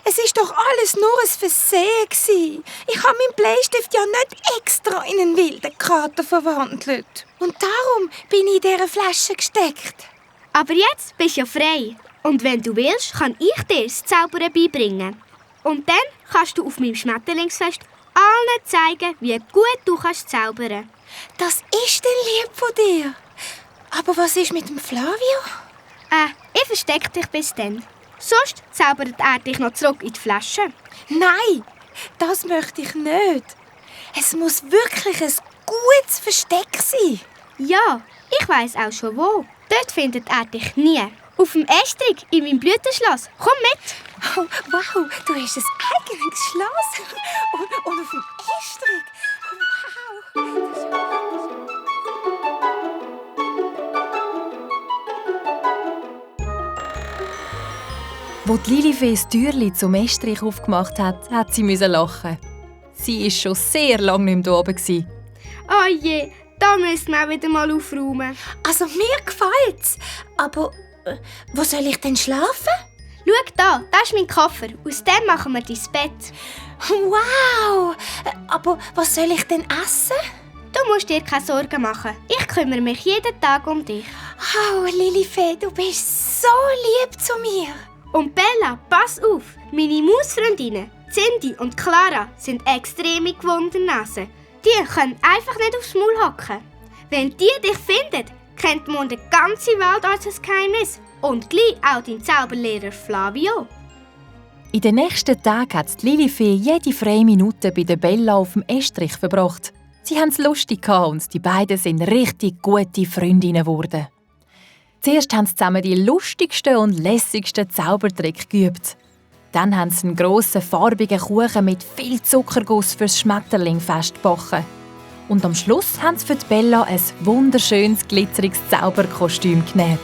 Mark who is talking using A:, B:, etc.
A: Es ist doch alles nur ein Versehen. Ich habe meinen Bleistift ja nicht extra in einen wilden Kater verwandelt. Und darum bin ich in dieser Flasche gesteckt.
B: Aber jetzt bist du ja frei. Und wenn du willst, kann ich dir das Zaubern beibringen. Und dann kannst du auf meinem Schmetterlingsfest allen zeigen, wie gut du kannst zaubern.
A: Das ist denn lieb von dir. Aber was ist mit dem Flavio?
B: Ich verstecke dich bis dann. Sonst zaubert er dich noch zurück in die Flasche.
A: Nein, das möchte ich nicht. Es muss wirklich ein gutes Versteck sein.
B: Ja, ich weiss auch schon wo. Dort findet er dich nie. Auf dem Estrich in meinem Blütenschloss. Komm mit!
A: Oh, wow, du hast ein eigenes Schloss. Und auf dem Estrich. Wow.
C: Als Lilifee das Türchen zum Estrich aufgemacht hat, hat sie lachen. Sie war schon sehr lange nicht mehr da oben.
B: Oh je, da müssen wir auch wieder mal aufräumen.
A: Also mir gefällt's. Aber wo soll ich denn schlafen?
B: Schau da, das ist mein Koffer. Aus dem machen wir dein Bett.
A: Wow! Aber was soll ich denn essen?
B: Du musst dir keine Sorgen machen. Ich kümmere mich jeden Tag um dich.
A: Oh, Lilifee, du bist so lieb zu mir.
B: Und Bella, pass auf! Meine Mausfreundinnen, Cindy und Clara, sind extreme Gewundernasen. Die können einfach nicht aufs Maul hocken. Wenn die dich finden, kennt man die ganze Welt als Geheimnis. Und gleich auch dein Zauberlehrer Flavio.
C: In den nächsten Tagen hat Lilifee jede freie Minute bei der Bella auf dem Estrich verbracht. Sie haben es lustig und die beiden sind richtig gute Freundinnen geworden. Zuerst haben sie zusammen die lustigsten und lässigsten Zaubertricks geübt. Dann haben sie einen grossen, farbigen Kuchen mit viel Zuckerguss fürs Schmetterlingfest gebacken. Und am Schluss haben sie für die Bella ein wunderschönes, glitzeriges Zauberkostüm genäht.